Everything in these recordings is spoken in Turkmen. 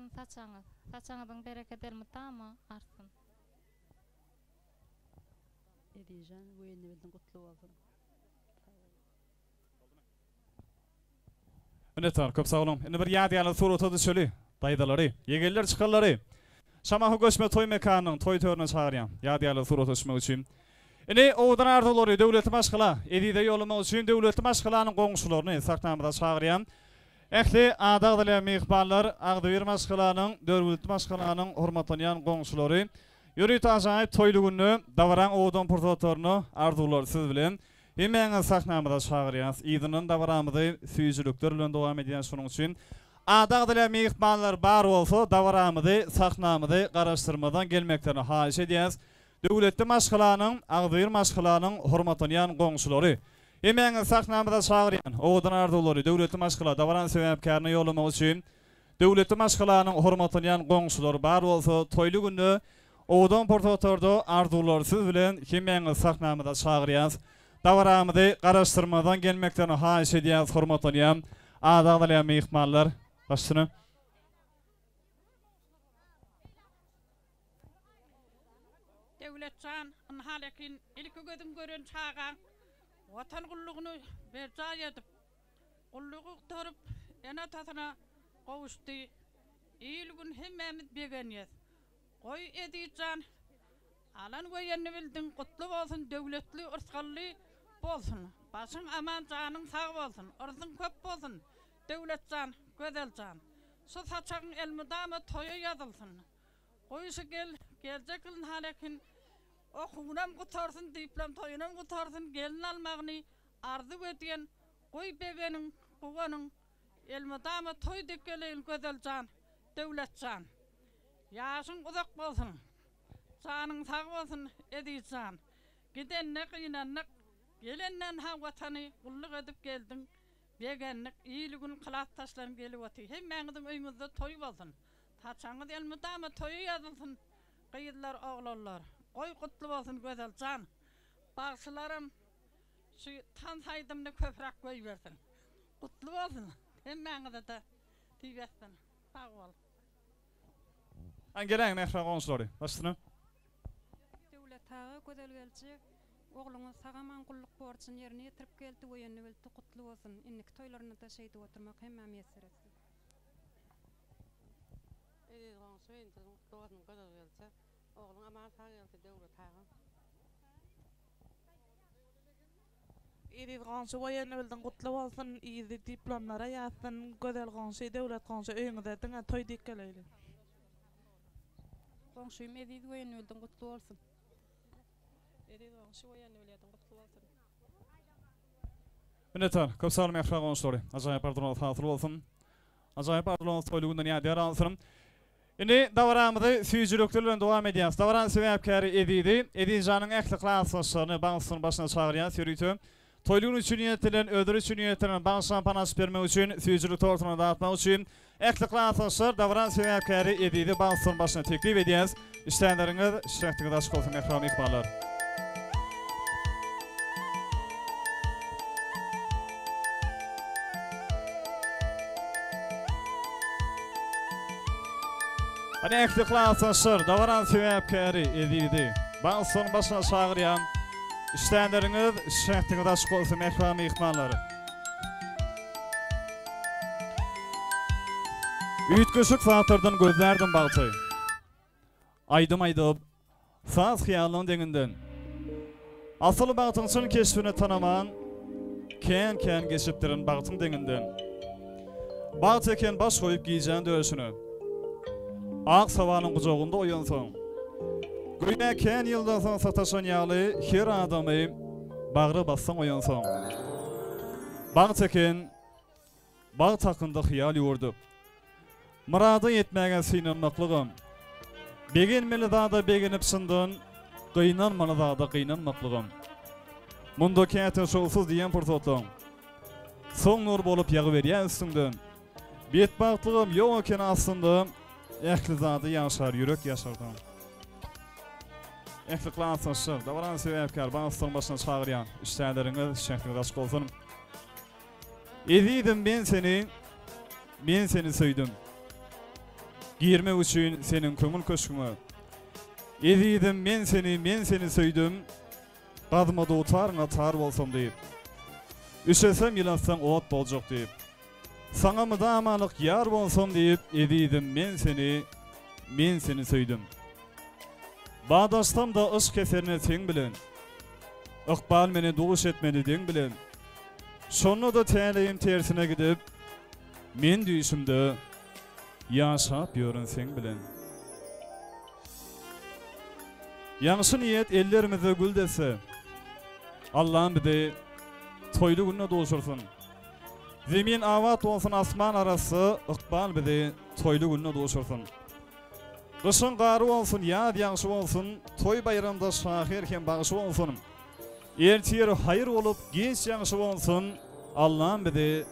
bolsun saçagyňyz. Saçagyňyzyň berekedi elmydama artsyn. Ezizjan weýenni bildiň gutly bolsun. Sag bol. Minnetdar, köp sag boluň. Indi bir ýadygärlik surata düşeli. Daýzalary, ýegenler çykarlary. Şamahy göçme toý mekanynyň toý törüne çagyrýan. Ýadygärlik surata düşmek üçin. Indi owadan arzuwlary döwletli maşgala Ezize ýollamak üçin döwletli maşgalanyň goňşularyny sahnamyza çagyrýan. Ähli ady agzalýan myhmanlar, agzybir maşgalanyň, döwletli maşgalanyň hormatlanýan goňşulary. Ýörite ajaýyp toýly günde dabaraň owadan pursatlaryny arzuwlar siz bilen. Hemmäňizi sahnamyza çagyrýas. Yzyndan dabaramyzy süýjülikler bilen dowam edýäs şonuň üçin ady agzalýan myhmanlar bar bolsa dabaramyzy sahnamyzy garaşdyrmazdan gelmeklerini haýyş edýäs. Döwletli maşgalanyň agzybir maşgalanyň hormatlanýan goňşulary. Hemmäňizi sahnamyza çagyrýan owadan arzuwlary döwletli maşgala dabarany sebäpkärine ýollamak üçin Döwletli maşgalanyň hormatlanýan goňşulary bar bolsa toýly günde owadan pursatlarda arzuwlar siz bilen hemmäňizi sahnamyza çagyrýas. Dabaramyzy garaşdyrmazdan gelmeklerini haýyş edýäs hormatlanýan ady agzalýan myhmanlar. Baş üstüne. Döwlet jan, ynha lekin ilki gözüň gören çagaň Watan gullugyny berjaý edip, Gullugy gutaryp, ene-atasyna gowuşdy. Il-gün hemmämiz begenýäs. Goý, Eziz jan, alan göýenini bildiň, gutly bolsun, döwletli, yrsgally bolsun. Başyň aman, janyň sag bolsun, yrzyň köp bolsun, Döwlet jan, Gözel jan. Şu saçagyň elmydama toýa ýazylsyn. Goý, şu gel, geljek ýyl nalekin okuwynam gutarsyn, diplom toýunam gutarsyn, gelin almagyny Arzuw edýän goý begeniň guwanyň elmydama toý dek geleýin Gözeljan Döwletjan ýaşyň uzak bolsun janyň sag bolsun Ezizjan gidenine gynandyk gelenden ha watany gulluk edip geldiň begendik il gün klasdaşlaryň gelip otyr hemmäňiziň öýüňizde toý bolsun saçagyňyz elmydama toýa ýazylsyn gyzlar oglanlar goý gutly bolsun Gözeljan bagşylaram Şu tans aýdymyny köpräk goýbersin. Gutly bolsun hemmäňizede diýip etsin. Sag bol. Hany geläýiň mähriban goňşulary. Baş üstüne. Döwlet aga Gözel geljek ogluňyz sag-aman gulluk borjuny ýerine ýetirip geldi weýenni bildi gutly bolsun indiki toýlarynada şeýdip oturmak hemmä miýesser etsin. Eziz goňşy weýençiligiň gutly bolsun Gözel geljek ogluň aman sag geldi Döwlet aga. Eziz goňşy woýenni bildiň gutly bolsun yzy diplomlara ýazsyn Gözel goňşy Döwlet goňşy öýüňize diňe toý diýip geleýli. Goňşym Eziz woýenni bildiň gutly bolsun. Eziz goňşy woýenni bilýädiň gutly bolsun. Minnetdar. Köp sag boluň mähriban goňşulary. Ajaýyp arzuwlaryňyz hasyl bolsun. Ajaýyp arzuwlaryňyz toýly günden ýadygär alsyn. Indi dabaramyzy süýjülikler bilen dowam edýäris. Dabaranyň sebäpkäri Ezizi, Ezizjanyň ähli klasdaşlaryny bagşynyň başyna çagyrýarys. Ýörite toýly gün üçin niýetlenen, özleri üçin niýetlenen bagş şampan açyp bermek üçin, süýjülik tortuny datmak üçin ähli klasdaşlar dabaranyň sebäpkäri Ezizi bagşynyň başyna teklip edýäris. Işdänleriňiz, şähdiňiz açyk bolsun mähriban myhmanlar. Hany ähli klasdaşlar, dabaranyň sebäpkäri Ezizi bagşynyň başyna çagyrýan. Işdänleriňiz, şähdiňiz açyk bolsun mähriban myhmanlar. Üýtgeşik zatlardan gözlärdim bagty. Aýdym aýdyp, saz hyýalynyň deňinden. Asyl bagtyň çyn keşbini tanaman, Kän-kän geçipdirin bagtyň deňinden. Bagt eken baş goýup gijäň döşüne. Ak sabanyň gujagynda oýansaň. Göýä kän ýyldan soň sataşan ýaly her adamy bagra bassaň oýansaň. Bagt eken Bagt hakynda hyýal ýüwürdip, myrada ýetmäge synanmaklygam, begenmeli zada begenip çyndan, gynanmaly zada gynanmaklygam. Munda käte şowsuz diýen pursatlaň, soň nur bolup ýagyberýär üstüňden. Betbagtlygam ýok eken aslynda, ähli zady ýaşar ýürek ýaşarsaň. Ähli klasdaşlar, dabaranyň sebäpkäri bagtlaryň başyna çagyrýan işdäleriňiz, şähdiňiz açyk bolsun. Ezizim men seni, men seni söýdüm. Girmek üçin seniň köňül köşgüňe. Ezizim men seni men seni söýdüm Gazma dutaryňa tar bolsam diýip. Üşesem ýylatsaň ot boljak diýip. Saňa mydamalyk ýar bolsam diýip Ezizim men seni men seni söýdüm. Badaşsam-da yşk heserine seň bilen. Ykbal meni duş etmedi deň bilen. Şonda-da täleýim tersine gidip, Men düýşümde ýaşap ýörün seň bilen. Ýagşy niýet ellerimizde gül desse, Allam bizi toýly günde duşursyn. Zemin abat bolsun asman arassa, Ykbal bizi toýly günde duşursyn. Gyşyň gary bolsun, ýaz ýagşy bolsun, Toý-baýramda şahyr hem bagşy bolsun. Ertir haýyr bolup, giç ýagşy bolsun, Allam bizi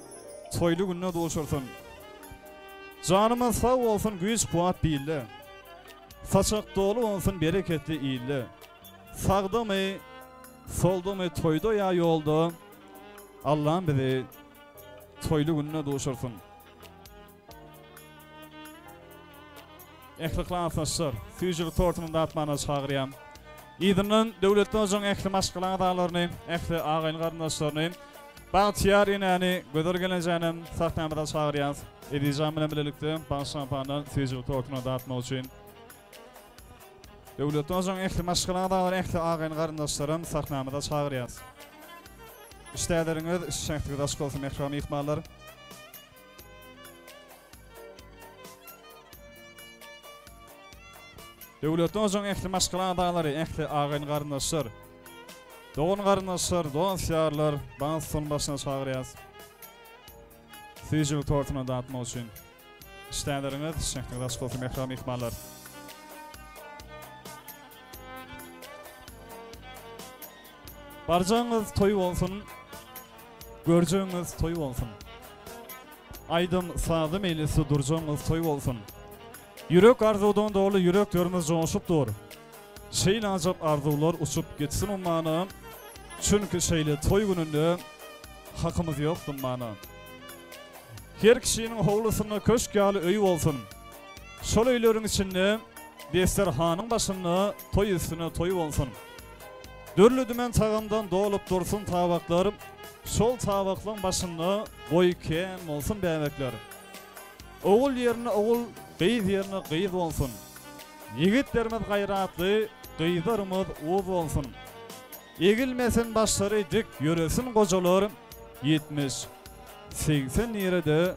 toýly günde duşursyn. Janymyz sag bolsun, güýç-kuwwat bilde. Saçak doly bolsun bereketli ilde. Sagdamy, soldamy, toýda ýa ýolda, Allam bizi toýly günde duşursyn. Ähli klasdaşlar, süýjülik tortuny datmana çagyrýan. Yzyndan Döwletli hojaň ähli maşgala agzalaryny, ähli agaýny garyndaşlaryny, Bagtyýar enäni, Gözel gelnejänem sahnamyza çagyrýas. Ezizjan bilen bilelikde baş şampandan süýjülik tortuny datmak üçin. Döwletli hojaň ähli maşgala agzalary, ähli agaýny garyndaşlaram sahnamyza çagyrýas. Işdäleriňiz, şähdiňiz açyk bolsun mähriban myhmanlar. Döwletli hojaň ähli maşgala agzalary, ähli agaýyn-garyndaşlar, dogan-garyndaşlar, dost-ýarlar bagt stoluň başyna çagyrýas. Süýjülik tortuny datmak üçin. Işdäleriňiz, şähdiňiz açyk bolsun mähriban myhmanlar. Barjagyňyz toý bolsun, görjegiňiz toý bolsun. Aýdym sazly meýlisde durjagyňyz toý bolsun. Ýürek arzuwdan doly ýüreklerimiz joşup dur. Şeýle ajap arzuwlar uçup gitsin ummana, Çünki şeýle toý gününde hakymyz ýok dymmana. Her kişiniň howlusynda köşk ýaly öý bolsun. Şol öýleriň içinde desterhanyň başynda toý üstüne toý bolsun. Dürli-dümen tagamdan dolup dursun tabaklar, Şol tabaklaň başynda goý kän bolsun bäbekler. Ogul ýerine ogul, gyz ýerine gyz bolsun. Ýigitlerimiz gaýratly, gyzlarymyz uz bolsun. Egilmesin başlary dik ýöresin gojalar, 70, 80 nirede,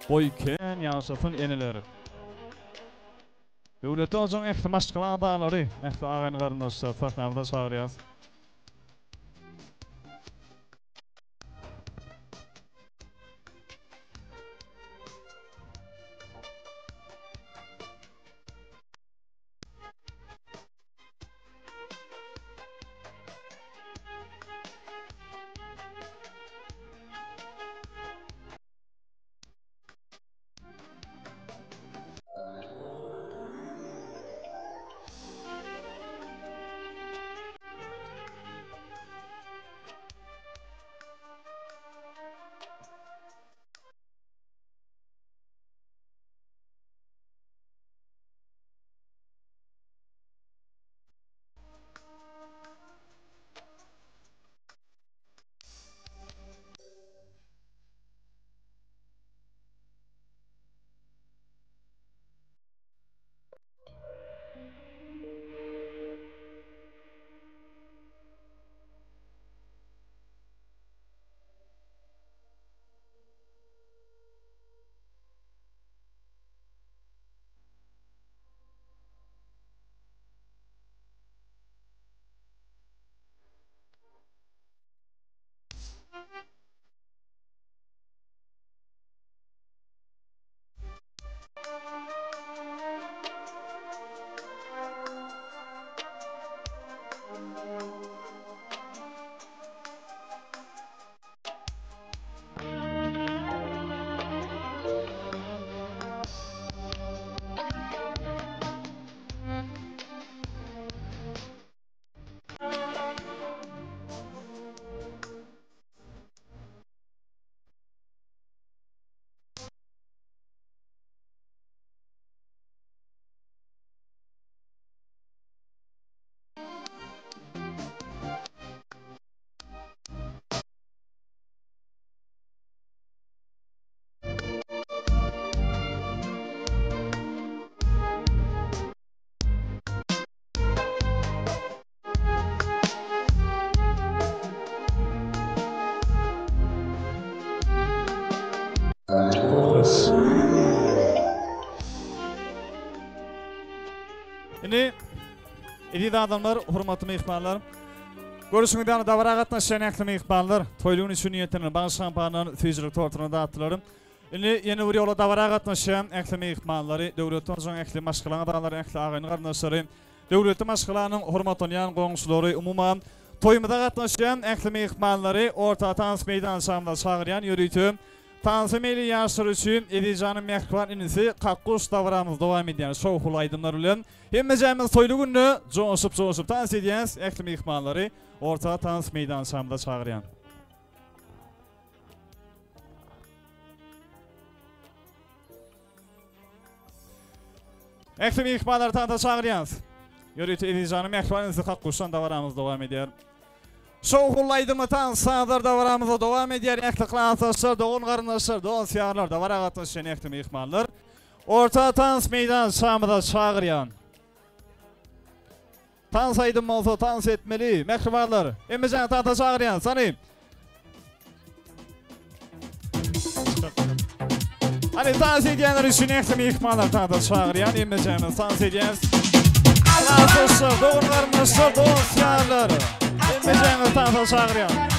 goý kän ýaşasyn eneler. Döwletli hojaň ähli maşgala agzalary, ähli agaýyn-garyndaşlar sahnamyza çagyrýas. Indi eziz adamlar, hormatly myhmanlar, görüşüňiz ýaly dabara gatnaşýan ähli myhmanlar toýly gün üçin niýetlenen bagyş şampandan süýjülik tortuny datdylar. Indi ýene bir ýola dabara gatnaşýan ähli myhmanlary, Döwletli hojaň ähli maşgala agzalary, ähli agaýny-garyndaşlary, döwletli maşgalanyň hormatlanýan goňşulary, umuman, toýumyza gatnaşýan ähli myhmanlary orta tans meýdançamyza çagyrýan ýörite tansa meýilli ýaşlar üçin Ezizjanyň mähriban inisi Kakguş dabaramyz dowam edýär şowhunly aýdymlar bilen. Hemmejämiz toýly günde joşup-joşup tans edýäs, ähli myhmanlary orta tans meýdançamyza çagyrýan. Ähli myhmanlary tansa çagyrýarys. Ýörite Ezizjanyň mähriban inisi Kakguşdan dabaramyz dowam edýär. Şowhunly aýdymly tans sazlar dabaramyzda dowam edýär. Ähli klasdaşlar, dogan-garyndaşlar, dost-ýarlar, dabara gatnaşýan ähli myhmanlar orta tans meýdançamyza çagyrýan. Tans aýdym bolsa tans etmeli. Mähribanlar, hemmejaňy tansa çagyrýan. Sany. Hany tans edýänler üçin ähli myhmanlar tansa çagyrýan. Hemmejaňy tans edýäs. Klasdaşlar, dogan-garyndaşlar, dost-ýarlar. Hemmejaňy tansa çagyrýan.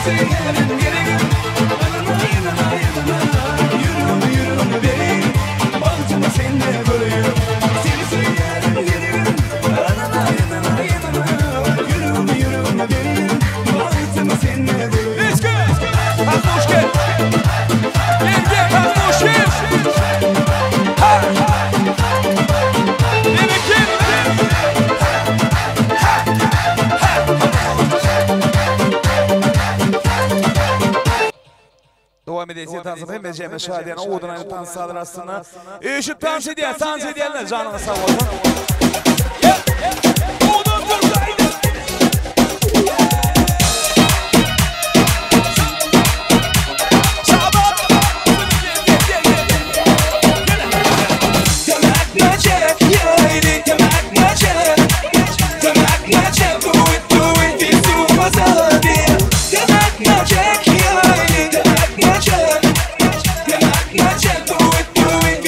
söýýärin geregim Ynana ynana ynana Ýüregimi ýüregiňe bereýin Bagtymy sende göreýin Seni söýýärin geregim Ynana ynana ynana Ýüregimi ýüregiňe bereýin Bagtymy sende göreýin Let's go! Hoş gel. Gel gel hoş gel. Ha! Bereket. Ha! Ha! Dowam edýär tansyň hemme jemi şadyýana owadan aýdyp tans sazyň astynda. Üýşüp tans edýär, tans edýänler janyňyz sag bolsun. Owadan türk aýdym. Şaban. Gel gel gel gel. Demek nece demek nece Demek nece do it do it Demek nece demek nece Demek nece do it do it.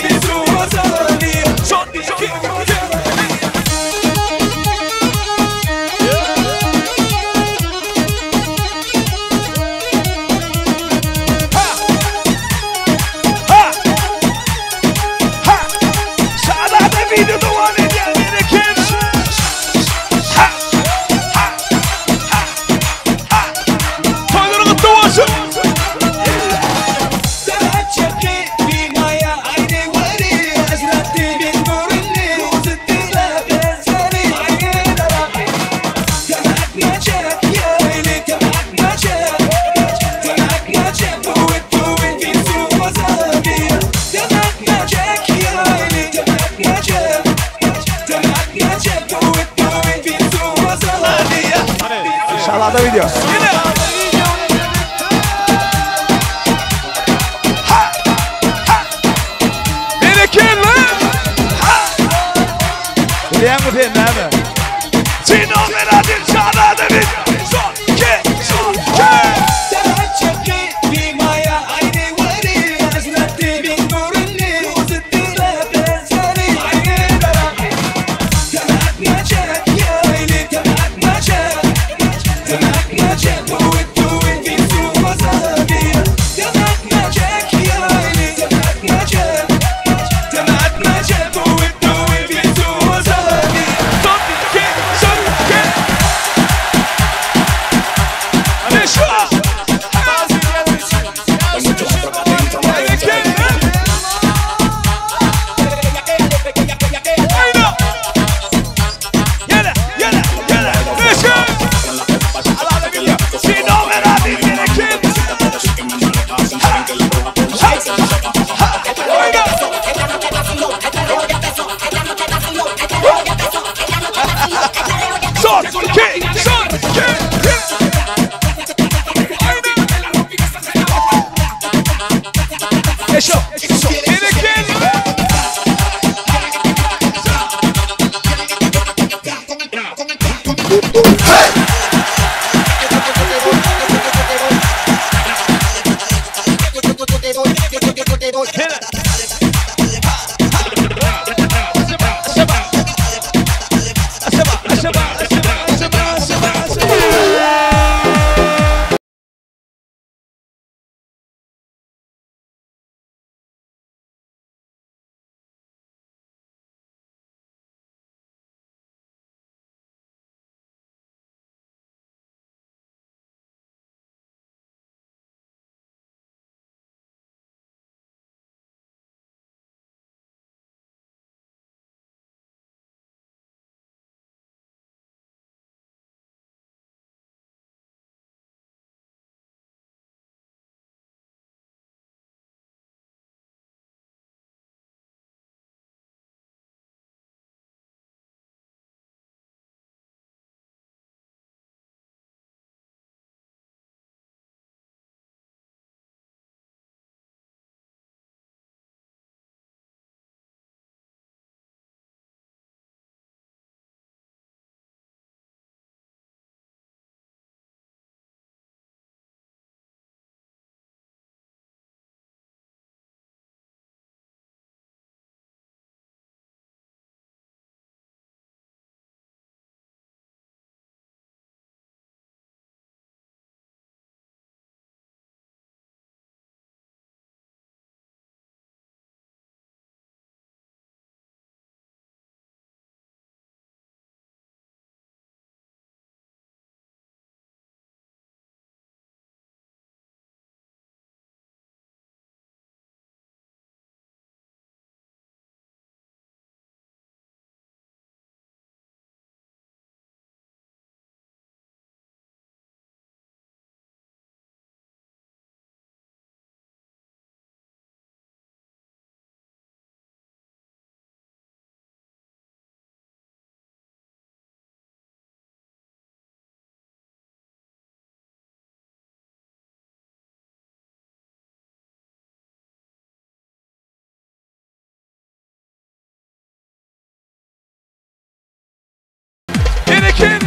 Bereket.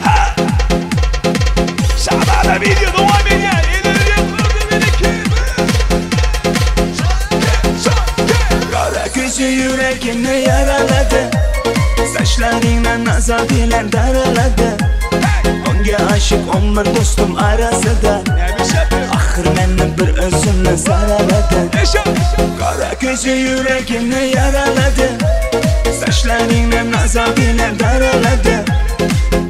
Ha. Şahzada video dowam edýär. Elleri ýokarda bereket. Kara gözü yüreğini yaraladı Saçlarına nazar bilen daraladı Onga aşık 11 dostum arasında Ahır meni bir özümni zaraladı Kara gözü yüreğini yaraladı Saçlarına nazar bilen daraladı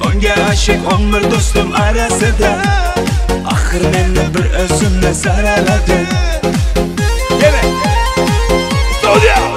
Onga aşık 11 dostum arasında Ahır meni bir özümni zaraladı Gene. Studio.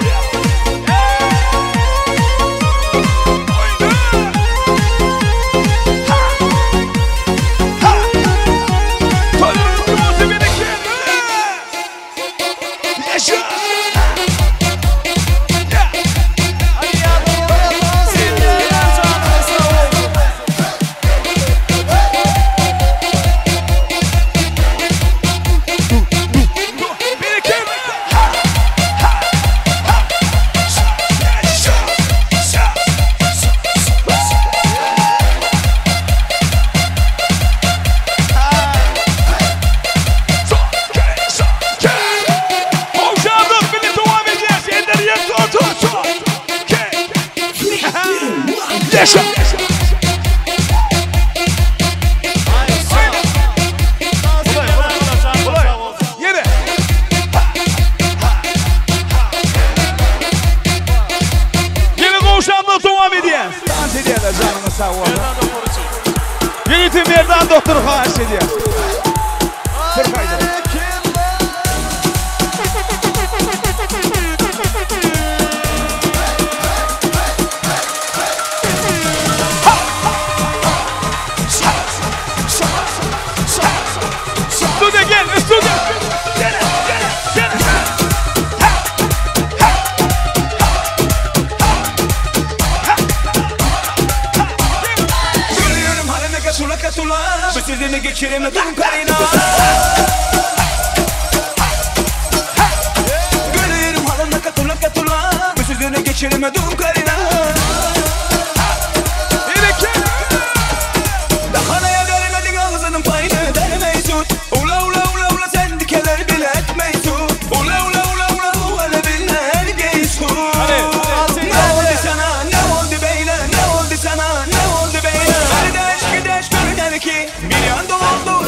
Yeni kavuşanlığı devam edýär. Dans edýärler janyňyz sag bolsun. Ýörite Merdan doktor haýyş edýär. Türk aýdymy. Üstüne gel, üstüne. Gel, gel, gel. Görüyorum halime katula katula Bu sözünü geçireme dum karina Görüyorum halime katula katula Bu sözünü geçireme dum karina Dahanaya vermedin ağzının payını vermeysun Ula ula ula ula sen dikeler bile etmeysun Ula ula ula ula ula bile hergeysun Ne oldu sana ne oldu beyle ne oldu sana ne oldu beyle Kardeş gideş görünen ki bir yanda oldu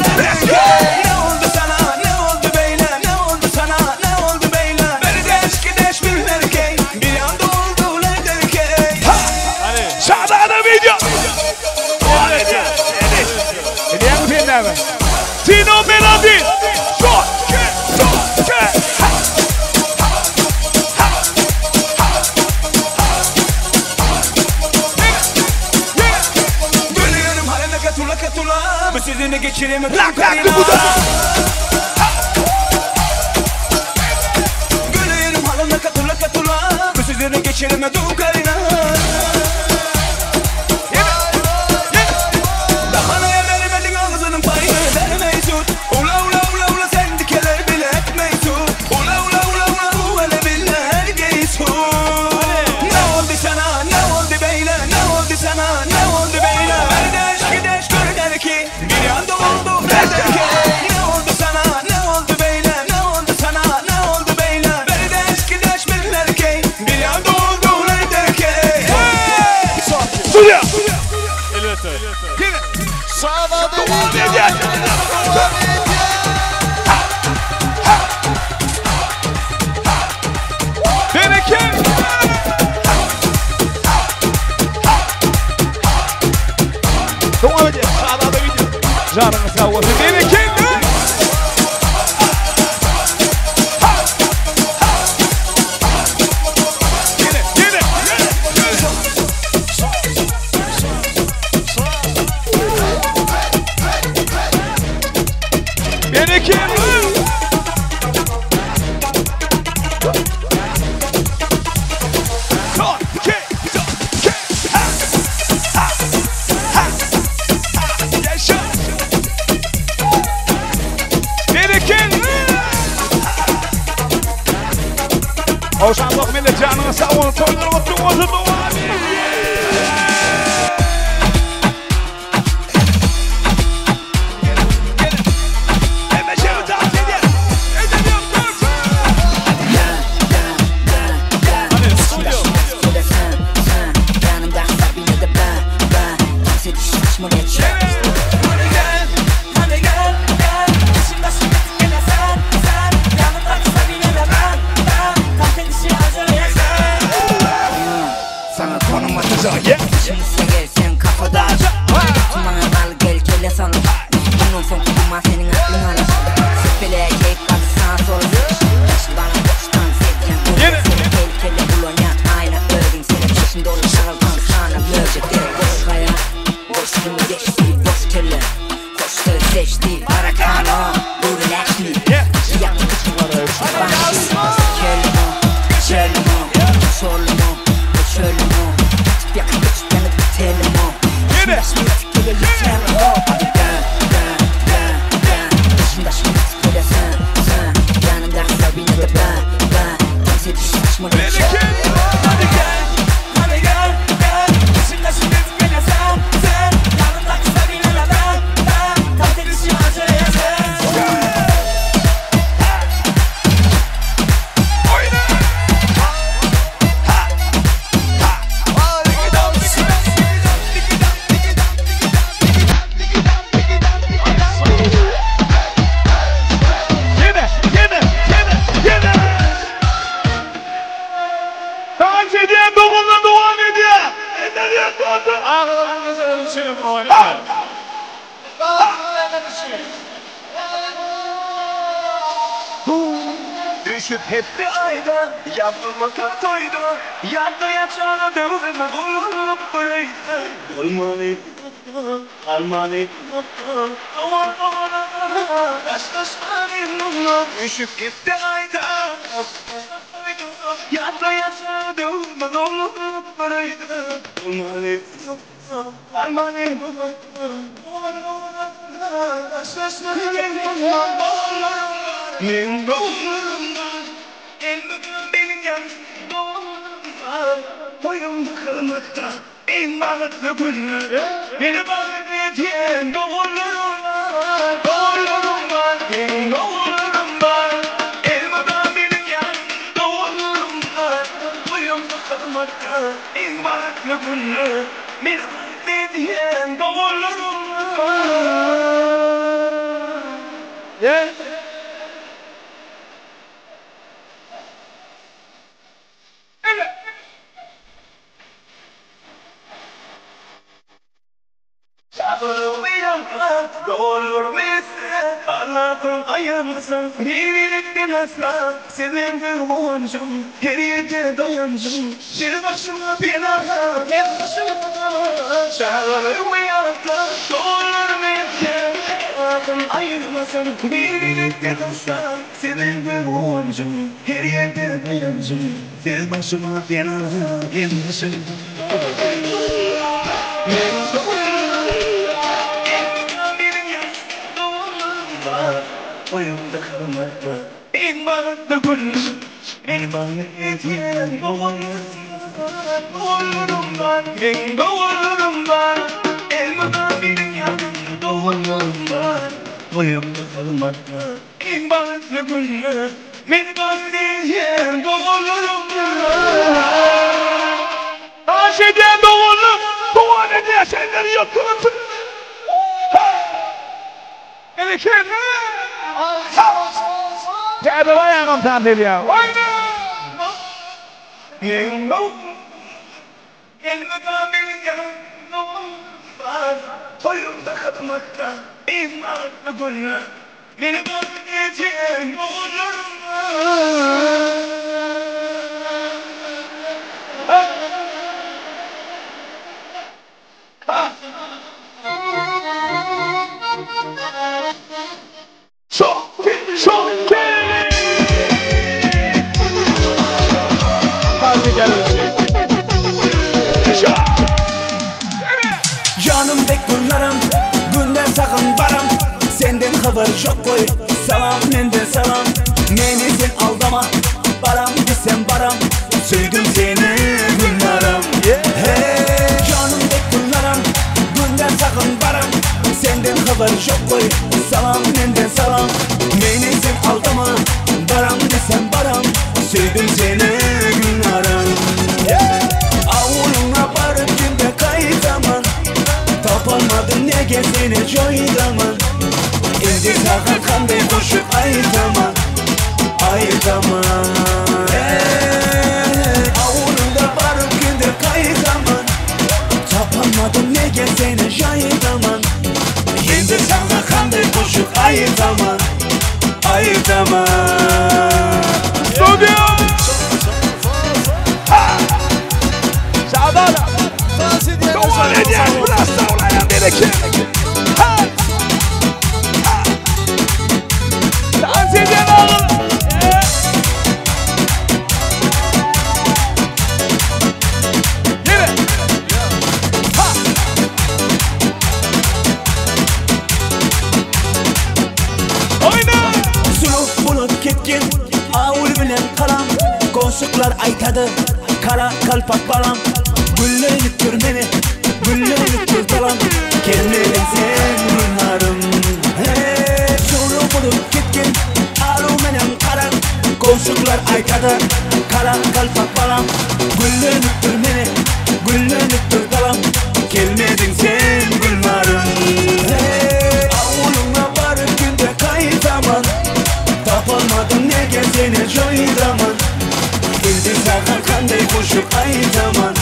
Ne oldu sana ne oldu beyle ne oldu sana ne oldu beyle Kardeş gideş bilmem ki bir yanda oldu Şahzada video. Devam edýär. Edýärmi sen näme? Tino Melody. Şok, şok, Gülüyorum halime katula katula Bu sözünü geçireme Lak lak bu da. Gülüyorum halime katula katula Bu sözünü geçireme dum karina Dahanaya vermedin ağzının payını vermeysun Ula ula ula ula sen dikeler bile etmeysun Ula ula ula ula ula bile hergeysun Ne oldu sana ne oldu beyle ne oldu sana ne oldu beyle Kardeş gideş görünen ki bir yanda oldu derken Ne oldu sana ne oldu beyle ne oldu sana ne oldu beyle Kardeş gideş biller ki bir yanda oldu derken Studio. Elbetde. Yine. Devam edýär. Bereket. Devam edýär. Şahzada video. Janyňyz sag bolsun. Bereket. Yine, yine, yine. Bereket. Son, iki, son, iki, ha, ha, ha, ha. Yaşa. Bereket. Owşanlyk millet janyňyz sag bolsun. Toýlar gutly bolsun. Dowam edýär. HD Farakano Göwreläşmi Hadi gel, hadi gel, gel. İçimde şimdi beni sen, sen. Yanımdaki Sabine ben, ben. Tatil işi aceleye sen. Yine, yine, yine, yine. Dans edýän doganlar dowam edýär. Düşüp hep bir ayda Yapılmaka toydu Yadda yatağına dövme Vurup bıraktı Olmalı Almalı Aman aman Düşüp gitti ayda Yadda yatağına dövme Vurup bıraktı Olmalı Almalı Aman aman Benim doğumlarımdan Elbette benim yan doğumlarımdan Boyumda kırmakta En bahtlı günler Beni bahtlı diyen doğumlarım var Doğumlarım var Benim doğumlarım var Elbette benim yan doğumlarım var Boyumda kırmakta En bahtlı günler Beni bahtlı diyen doğumlarım var Yeah. Senin güvancım, geriye dayancım. Bir başıma bir ara, bir başıma. Çağırımı yaptı, doğrularımı yaptı. Ayırmasın birlikte dostlar. Senin güvancım, geriye dayancım. Bir başıma bir ara, bir başıma. Boyumda kalmakta En bahtlı günüm En bahtlı diyen Doğumlarım ben En doğumlarım ben Elmadan benim yanım Doğumlarım ben Boyumda kalmakta En bahtlı günüm En bahtlı diyen Doğumlarım ben Dans edýän doganlar dowam edýär. Senleri ýokduryp. Bereket. Täze baýagam dans edýär. Oýna! Toyumda kadınmakta En bahtlı günler Beni bahtlı diyen doğumlarım var Çok, çok Hadi gel. Canım dek bunlarım Günden sakın varam Senden haber çok koy Salam menden salam Meni sen aldama Baram desem baram Söydüm seni günlerim Hey canım dek bunlarım Günden sakın varam Senden haber çok koy Salam menden salam Meni sen aldama Baram desem baram Söydüm seni günlerim Avuluna barıp günde kayıtaman Tapalmadım nege seni joydaman Endi sağa kanday koşup aytaman Aytaman Avulunda barıp günde kayıtaman Tapalmadım nege seni joydaman Endi sağa kanday koşup aytaman Aytaman Studio! Şadan! Dowam edýär. Biraz dawlaýan bereket. Ha! Goşuklar aýtady Kara kalpak balam Güllenip dur meni Güllenip dur dalam Gelmediň sen Gülnarym Hey Şowly bolup ketken Aru menen karan Goşuklar aýtady Kara kalpak balam Güllenip dur meni Güllenip dur dalam Gelmediň sen Gülnarym Hey Awulyňa baryp günde gaýtaman Tapalmadym nege seni joýdaman Indi saňa kanday goşuk aýtaman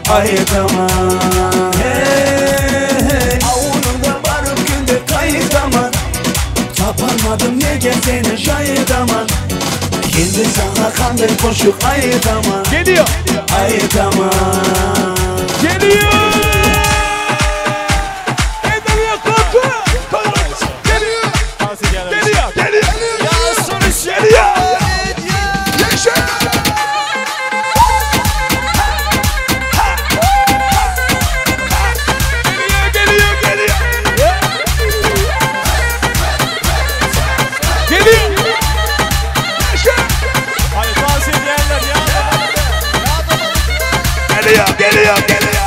Aýtaman Hey Awulyňa baryp günde gaýtaman Tapalmadym nege seni jaýdaman Indi saňa kanday goşuk aýtaman Geliyor. Aýtaman Geliyor. Geliyor. Geliyor. Geliyor. Geliyor. Yaşa. Geliyor, geliyor, geliyor. Geliyor. Yaşa. Hadi dans edenler ya. Geliyor, geliyor, geliyor.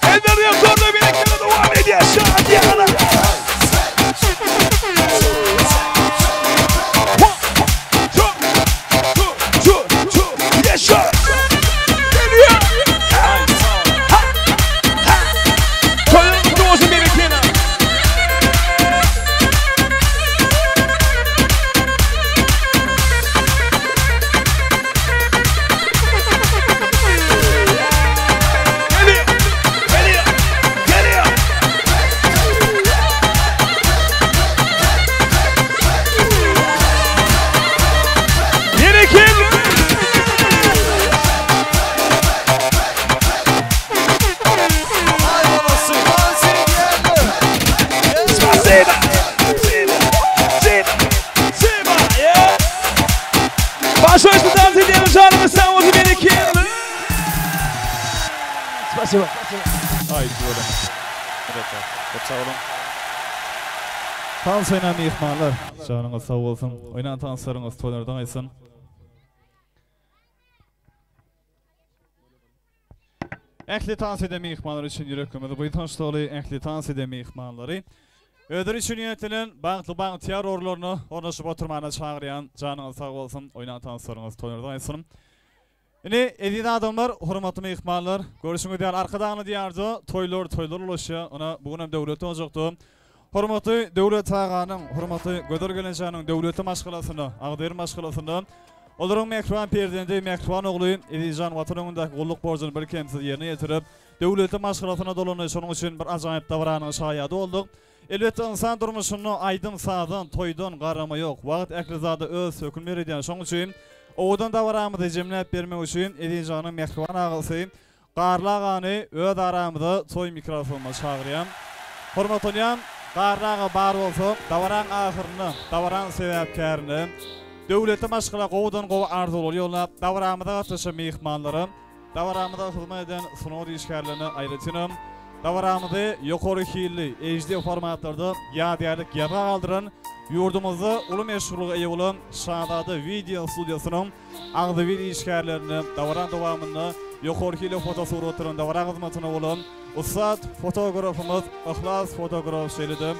Eller yukarıda birlikte devam ediyor. Şadiye Hanım. One, two, two, two, two. Yaşa. Geliyor. Ha, ha, ha. Toyun kutlu olsun birlikte. Geliyor. Geliyor. Geliyor. Yine kim? Spasiba. Siba. Siba. Yeah. Başörtü dans ediyoruz canımız sağ olsun beni kim? Spasiba. Ay böyle. Evet, köp sag boluň. Tans oýnan myhmanlar, janyňyz sag bolsun. Oýnan tanslaryňyz toýlardan gaýtsyn. Ähli tans eden myhmanlar üçin ýürekimizi buýsanç doly ähli tans eden myhmanlary özleri üçin niýetlenen bagtly bagtyýar orunlaryna ornaşyp oturmana çagyrýan janyňyz sag bolsun oýnan tanslaryňyz toýlardan gaýtsyn. Ine, eziz adamlar, hormatly myhmanlar, görşüňiz ýaly Arkadagly Diýarda toýlar toýlar ulaşýar. Ynha, bu günem döwletli ojakda hormatly Döwlet aganyň, hormatly Gözel gelinjäniň döwletli maşgalasynda, agzybir maşgalasynda olaryň mähriban perzendi, mähriban ogly Ezizjan Watan öňündäki gulluk borjuny birkemsiz ýerine ýetirip, döwletli maşgalasyna dolandy. Şonuň üçin bir ajaýyp dabaranyň şaýady bolduk. Elbetde ynsan durmuşynda aýdym-sazdan, toýdan garama ýok. Wagt ähli zada öz höküm ýöredýär. Şonuň üçin owadan dabaramyzy jemläp bermek üçin Ezizjanyň mähriban agasy Garly agany öz aramyza toý mikrofonyna çagyrýan. Hormatlanýan Garly aga bar bolsa dabaraň ahyrynda, dabaraň sebäpkärine, döwletli maşgala gowudan gowy arzuwlary ýollap, dabaramyza gatnaşan myhmanlara, Dabaramyza hyzmat eden sungat işgärlerine aýratynam dabaramyzy ýokary hilli HD formatlarda ýadygärlik ýazga galdyran ýurdumyzda uly meşhurlyga eýe bolan Şazada wideo studiýasynyň agzybir işgärlerine dabaraň dowamynda ýokary hilli fotosuratlaryň dabara hyzmatyna bolan ussat fotografymyz Yhlas fotograf şeýle-de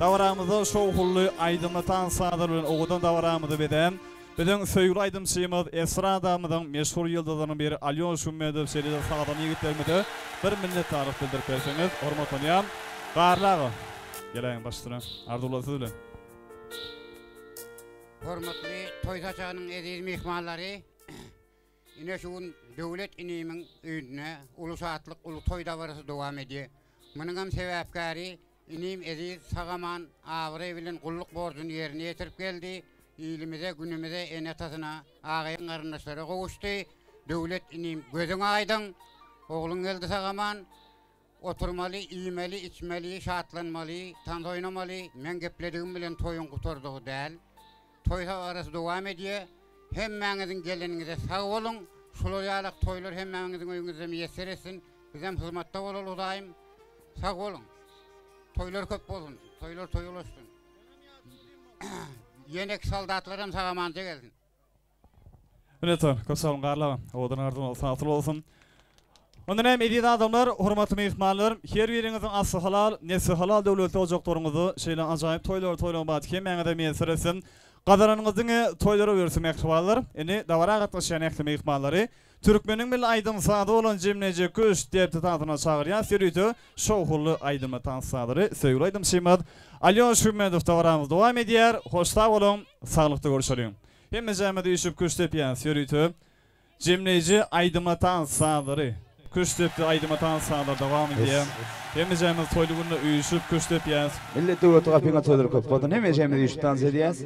dabaramyzda şowhunly aýdymly tans sazlary bilen owadan dabaramyzy bezän Biziň söýgüli aýdymçymyz, estradamyzyň meşhur ýyldyzlarynyň biri Alýon Şummedow şeýle-de sazanda ýigitlerimize bir minnetdarlyk bildirip berseňiz, hormatlanýan Garly aga, geläýiň baş üstüne. Arzuwlar siz bilen. Hormatly toý saçagynyň eziz myhmanlary, ine şu gün Döwlet inimiň öýünde uly şatlyk, uly toý dabarasy dowam edýär. Munuňam sebäpkäri Inim Eziz sag-aman abraý bilen gulluk borjuny ýerine ýetirip geldi. Ilimize, günümize, ene-atasyna, agaýyn-garyndaşlara gowuşdy. Döwlet inim, gözüň aýdyň! Ogluň geldi sag-aman. Oturmaly, iýmeli, içmeli, şatlanmaly, tans oýnamaly. Meň gepledigim bilen toýuň gutardygy däl. Toý dabarasy dowam edýär. Hemmäňiziň geleniňize sag boluň. Şular ýalak toýlar hemmäňiziň öýüňizde miýesser etsin. Bizem hyzmatda bolaly Hudaýym. Sag boluň. Toýlar köp bolsun. Toýlar toýa ulaşsyn. Ýeneki soldatlaram sag-amanja gelsin. Minnetdar. Köp sag boluň Garly aga. Owadan arzuwyňyz hasyl bolsun. Onda näme eziz adamlar, hormatly myhmanlar, her biriňiziň asly halal, nesli halal döwletli ojaklaryňyzda şeýle ajaýyp toýlary toýlamak bagty hemmäňize miýesser etsin. Gazananyňyz diňe toýlara bersin mähribanlar. Indi dabara gatnaşýan ähli myhmanlary türkmeniň milli aýdym-sazy bolan jemleýji küşt depdi tansyna çagyrýas. Ýörite şowhunly aýdymly tans sazlary söýgüli aýdymçymyz Alýon Şühmedow dabaramyzy dowam edýär. Hoş sag boluň, saglykda görşeliň. Hemmejämiz üýşüp küşt depýäs ýörite jemleýji aýdyma tans sazlary Küşt depdi aýdyma tans sazlary dowam edýär. Hemmejämiz toýly günde üýşüp küşt depýäs. Millet döwleti gapyňa toýlar köp bolsun hemmejämiz üýşüp tans edýäs.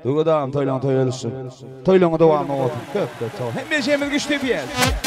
Döwlet agam toýlaň toý bolsun. Toýlaňa dowamly bolsun. Köp köp sag bol. Hemmejämiz küşt depýäs.